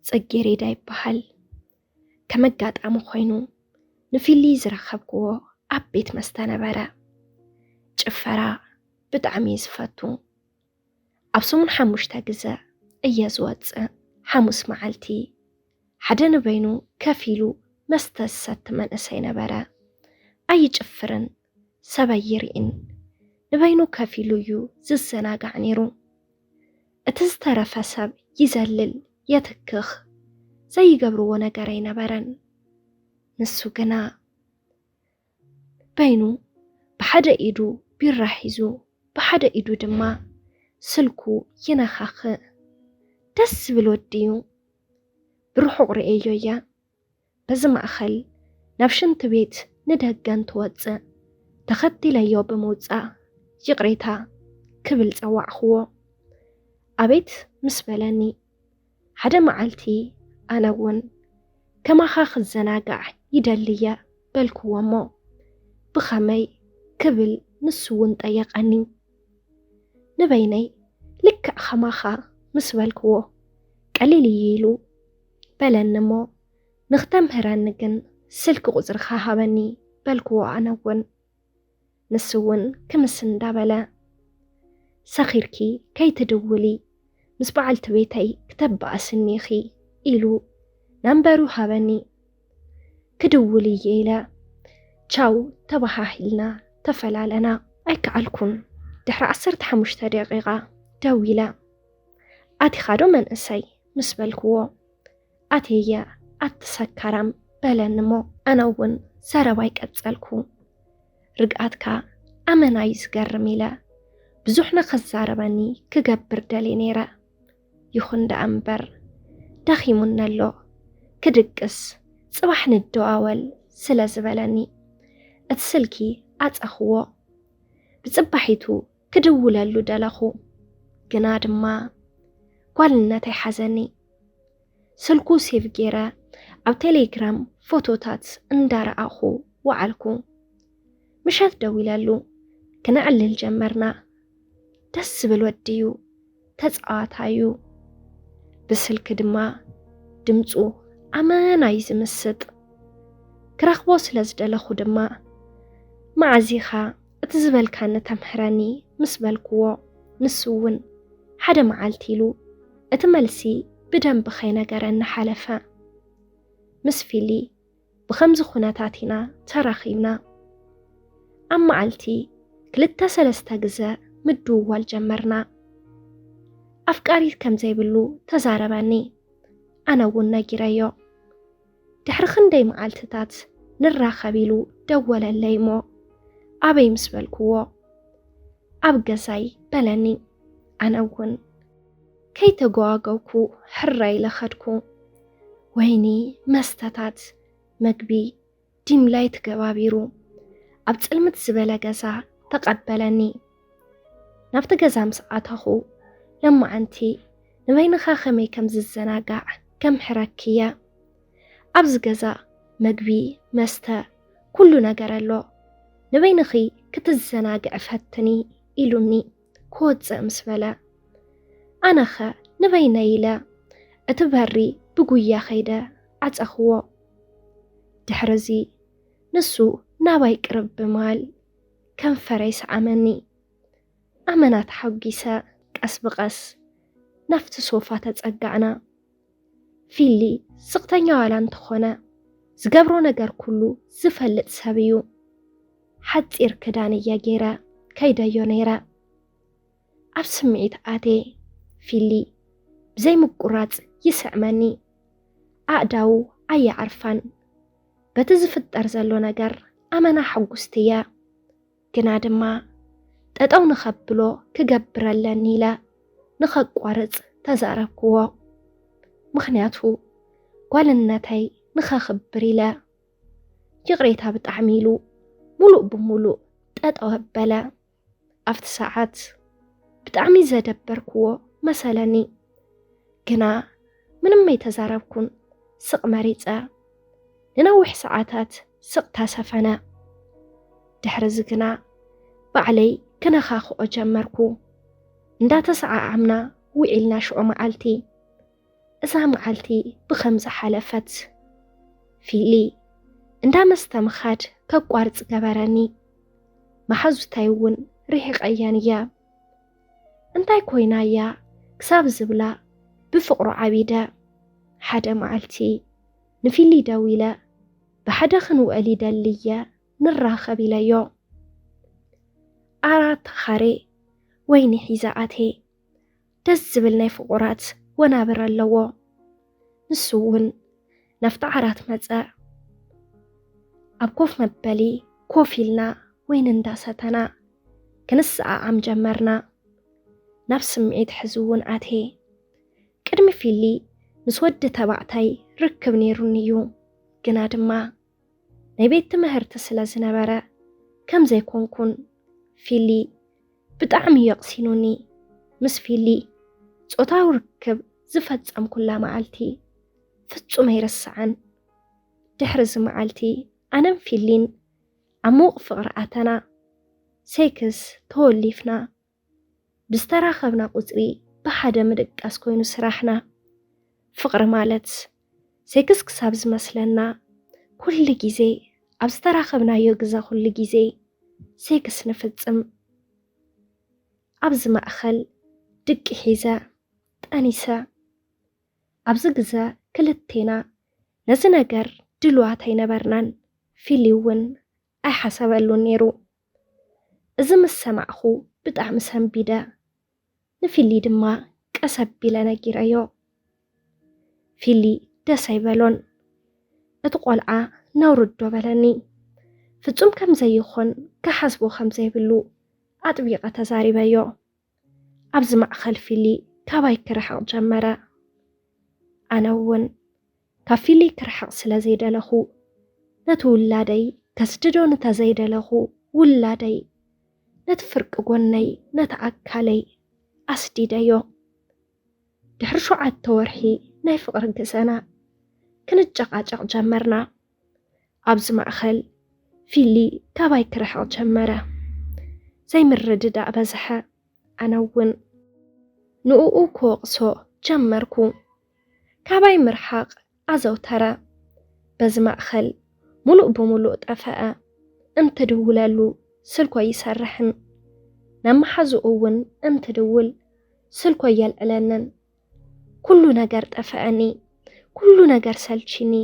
ጽጌሬዳ ይበሃል። ከም ኣጋጣሚ ኮይኑ ንፊሊ ዝረኸብክዎ ኣብ ቤት መስተ ነበረ። ጭፈራ ብጣዕሚ እየ ዝፈቱ። ኣብ ሰሙን ሓሙሽተ ግዘ እየ ዝወፅእ። ሓሙስ መዓልቲ ሓደ ንበይኑ ከፊሉ መስተ ዝሰቲ መንእሰይ ነበረ። ኣይጭፍርን፣ ሰብ ኣይርእን። ንበይኑ ከፊሉ እዩ ዝዘናጋዕ ነይሩ። እቲ ዝተረፈ ሰብ ይዘልል፣ የትክኽ፣ ዘይገብርዎ ነገር ኣይነበረን። ንሱ ግና በይኑ ብሓደ ኢዱ ቢራ ሒዙ፣ ብሓደ ኢዱ ድማ ስልኩ ይነኻኽእ። ደስ ዝብል ወዲ እዩ። ብርሑቕ ርእየዮ እየ። በዚ ማእኸል ናብ ሽንቲ ቤት ንደገ እንትወፅእ ተኸቲለዮ ብምውፃእ ይቕሬታ ክብል ፀዋዕኽዎ። ኣቤት ምስ በለኒ፣ ሓደ መዓልቲ ኣነ እውን ከማኻ ክዘናጋዕ ይደሊ እየ በልክዎ እሞ ብኸመይ ክብል ንሱ እውን ጠየቐኒ። ንበይነይ ልክዕ ከማኻ ምስ በልክዎ ቀሊል እዩ ኢሉ በለኒ እሞ ንኽተምህረኒ ግን ስልኪ ቁፅርኻ ሃበኒ በልክዎ። ኣነ እውን ንሱ እውን ክምስ እንዳበለ ሰኺርኪ ከይትድውሊ ምስ በዓልቲ ቤተይ ክተባእስኒ ኢኺ ኢሉ ናምበሩ ሃበኒ። ክድውል እየ ኢለ ቻው ተባሃሂልና ተፈላለና። ኣይከኣልኩን። ድሕሪ ዓሰርተ ሓሙሽተ ደቂቓ ደዊለ ኣቲኻ ዶ መንእሰይ ምስ በልክዎ ኣትየ ኣቲ ሰካራም በለኒ እሞ ኣነ እውን ዘረባይ ቀጸልኩ። ርግኣትካ ኣመና እዩ ዝገርም ኢለ ብዙሕ ንኸዛረበኒ ክገብር ደልየ ነይረ። ይኹን ደኣ እምበር ደኺሙኒ ኣሎ፣ ክድቅስ ጽባሕ ንደዋወል ስለ ዝበለኒ እቲ ስልኪ ዓጸኽዎ። ብጽባሒቱ ክድውለሉ ደለኹ፣ ግና ድማ ጓልነተይ ሓዘኒ። ስልኩ ሴቭ ገይረ ኣብ ቴሌግራም ፎቶታት እንዳረኣኹ ወዓልኩ። ምሸት ደዊለሉ ክነዕልል ጀመርና። ደስ ዝብል ወዲ እዩ፣ ተጻዋታይ እዩ። ብስልኪ ድማ ድምጹ ኣመና እዩ ዝምስጥ። ክረኽቦ ስለ ዝደለኹ ድማ መዓዝ ኢኻ እቲ ዝበልካኒ ተምህረኒ ምስ በልክዎ፣ ንሱ እውን ሓደ መዓልቲ ኢሉ እቲ መልሲ ብደንቢ ከይነገረኒ ሓለፈ። ምስ ፊሊ ብኸምዚ ኩነታት ኢና ተራኺብና። ኣብ መዓልቲ ክልተ ሰለስተ ግዘ ምድውዋል ጀመርና። ኣፍቃሪት ከም ዘይብሉ ተዛረበኒ። ኣነ እውን ነጊረዮ። ድሕሪ ክንደይ መዓልትታት ንራኸብ ኢሉ ደወለለይ እሞ ኣበይ ምስ በልክዎ ኣብ ገዛይ በለኒ። ኣነ እውን ከይተጓዋገውኩ ሕራይ ኢለ ኸድኩ። ወይኒ፣ መስተታት፣ መግቢ፣ ዲም ላይት ገባቢሩ ኣብ ጽልምት ዝበለ ገዛ ተቐበለኒ። ናብቲ ገዛ ምስ ኣተኹ፣ ለማዓንቲ ንበይንኻ ከመይ ከም ዝዘናጋዕ ከምሕረኪ እየ። ኣብዚ ገዛ መግቢ፣ መስተ፣ ኩሉ ነገር ኣሎ። ንበይንኺ ክትዘናግዒ ፈትኒ ኢሉኒ። ክወጽእ ምስ በለ፣ ኣነኸ ንበይነይ ኢለ እቲ በሪ ብጉያ ከይደ ዓጸኽዎ። ድሕርዚ ንሱ ናባይ ቅርብ ብምባል ከንፈረይ ሰዓመኒ። ኣመና ተሓጒሰ ቀስ ብቐስ ናብቲ ሶፋ ተጸጋዕና። ፊሊ ስቕተኛ ዋላ እንተኾነ ዝገብሮ ነገር ኩሉ ዝፈልጥ ሰብ እዩ። ሓጺር ክዳን እየ ገይረ ከይደዮ ነይረ። ኣብ ስምዒት ኣትየ ፊሊ ብዘይምቁራጽ ይስዕመኒ። ኣእዳዉ ኣየዕርፋን። በቲ ዝፍጠር ዘሎ ነገር ኣመና ሕጉስቲ እየ። ግና ድማ ጠጠው ንኸብሎ ክገብር ኣለኒ ኢለ ንኸቋርጽ ተዛረብክዎ። ምኽንያቱ ጓልነተይ ንኸኽብር ኢለ። ይቕሬታ ብጣዕሚ ኢሉ ሙሉእ ብሙሉእ ጠጠው ኣበለ። ኣብቲ ሰዓት ብጣዕሚ ዘደበርክዎ መሰለኒ። ግና ምንም ኣይተዛረብኩን፣ ስቕ መሪጸ። ንነዊሕ ሰዓታት ስቕታ ሰፈነ። ድሕርዚ ግና ባዕለይ ክነኻኽኦ ጀመርኩ። እንዳተሰዓዓምና ውዒልና ሽዑ መዓልቲ። እዛ መዓልቲ ብኸምዚ ሓለፈት። ፊሊ እንዳ መስተ ምኻድ ከቋርጽ ገበረኒ። መሓዙተይ እውን ርሒቐየን እየ። እንታይ ኮይና እያ ክሳብ ዝብላ ብፍቕሩ ዓቢደ። ሓደ መዓልቲ ንፊሊ ደዊለ፣ "ብሓደ ክንውዕል ይደሊ እየ፣ ንራኸብ" ኢለዮ። ኣራት ተኻሬ ወይኒ ሒዘ ኣቴ። ደስ ዝብል ናይ ፍቑራት ወናብር ኣለዎ። ንሱ እውን ናብቲ ዓራት መጸ። ኣብ ኮፍ መበሊ ኮፍ ኢልና ወይኒ እንዳሰተና ክንሰዓዓም ጀመርና። ናብ ስምዒት ሕዚ እውን ኣቴ። ቅድሚ ፊሊ ምስ ወዲ ተባዕታይ ርክብ ነይሩኒ እዩ፣ ግና ድማ ናይ ቤት ትምህርቲ ስለ ዝነበረ ከም ዘይኮንኩን። ፊሊ ብጣዕሚ የቕሲኑኒ። ምስ ፊሊ ጾታዊ ርክብ ዝፈጸምኩላ መዓልቲ ፍጹም ኣይርስዓን። ድሕሪ እዚ መዓልቲ ኣነን ፊሊን ዓሙቕ ፍቕሪ ኣተና። ሴክስ ተወሊፍና። ብዝተራኸብና ቁጽሪ ብሓደ ምድቃስ ኮይኑ ስራሕና። ፍቕሪ ማለት ሴክስ ክሳብ ዝመስለና፣ ኩሉ ግዜ ኣብ ዝተራኸብናዮ ግዘ ኩሉ ግዜ ሴክስ ንፍጽም። ኣብዚ ማእኸል ድቂ ሒዘ ጠኒሰ። ኣብዚ ግዘ ክልቴና ነዚ ነገር ድሉዋት ኣይነበርናን። ፊሊ እውን ኣይሓሰበሉን ነይሩ። እዚ ምስ ሰማዕኹ ብጣዕሚ ሰንቢደ። ንፊሊ ድማ ቀስ ኣቢለ ነጊረዮ። ፊሊ ደስ ኣይበሎን። እቲ ቆልዓ ነውሪ ዶ በለኒ። ፍጹም ከም ዘይኾን ክሓስቦ ከም ዘይብሉ ኣጥቢቐ ተዛሪበዮ። ኣብዚ ማእኸል ፊሊ ካባይ ክርሕቕ ጀመረ። ኣነ እውን ካብ ፊሊ ክርሕቕ ስለ ዘይደለኹ፣ ነቲ ውላደይ ከስድዶ እንተዘይደለኹ፣ ውላደይ ነቲ ፍርቂ ጎነይ፣ ነቲ ኣካለይ ኣስዲደዮ። ድሕሪ ሸውዓተ ወርሒ ናይ ፍቕሪ ግዘና ክንጨቓጨቕ ጀመርና። ኣብዚ ማእኸል ፊሊ ካባይ ክርሕቕ ጀመረ። ዘይምርድዳእ በዝሐ። ኣነ እውን ንእኡ ክወቕሶ ጀመርኩ። ካባይ ምርሓቕ ኣዘውተረ። በዚ ማእኸል ሙሉእ ብሙሉእ ጠፈአ። እንትድውለሉ ስልኩ ኣይሰርሕን። ናብ መሓዝኡ እውን እንትድውል ስልኩ ኣየልዕለንን። ኩሉ ነገር ጠፈአኒ። ኩሉ ነገር ሰልቺኒ።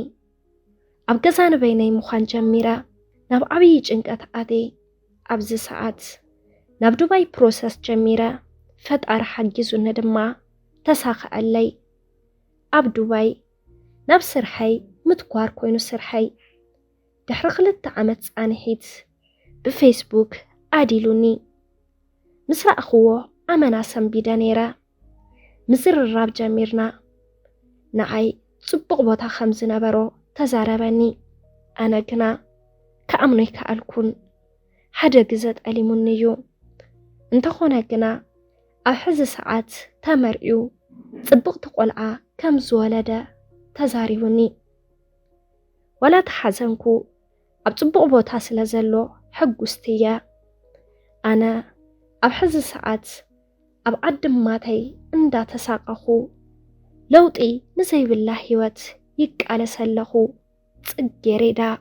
ኣብ ገዛ ንበይነይ ምዃን ጀሚረ። ናብ ዓብዪ ጭንቀት ኣትየ። ኣብዚ ሰዓት ናብ ዱባይ ፕሮሰስ ጀሚረ። ፈጣሪ ሓጊዙኒ ድማ ተሳኽዐለይ። ኣብ ዱባይ ናብ ስርሐይ ምትኳር ኮይኑ ስርሐይ። ድሕሪ ክልተ ዓመት ጻንሒት ብፌስቡክ ኣድ ኢሉኒ። ምስ ረኣኽዎ ኣመና ሰንቢደ ነይረ። ምዝርራብ ጀሚርና። ንዓይ ጽቡቕ ቦታ ከም ዝነበሮ ተዛረበኒ። ኣነ ግና ክኣምኖ ኣይከኣልኩን። ሓደ ግዘ ጠሊሙኒ እዩ። እንተኾነ ግና ኣብ ሕዚ ሰዓት ተመርዕዩ ጽብቕቲ ቆልዓ ከም ዝወለደ ተዛሪቡኒ። ዋላ ተሓዘንኩ፣ ኣብ ጽቡቕ ቦታ ስለ ዘሎ ሕጉስቲ እየ። ኣነ ኣብ ሕዚ ሰዓት ኣብ ዓዲ ማተይ እንዳተሳቐኹ፣ ለውጢ ንዘይብላ ህይወት ይቃለስ ኣለኹ። ጽጌሬዳ።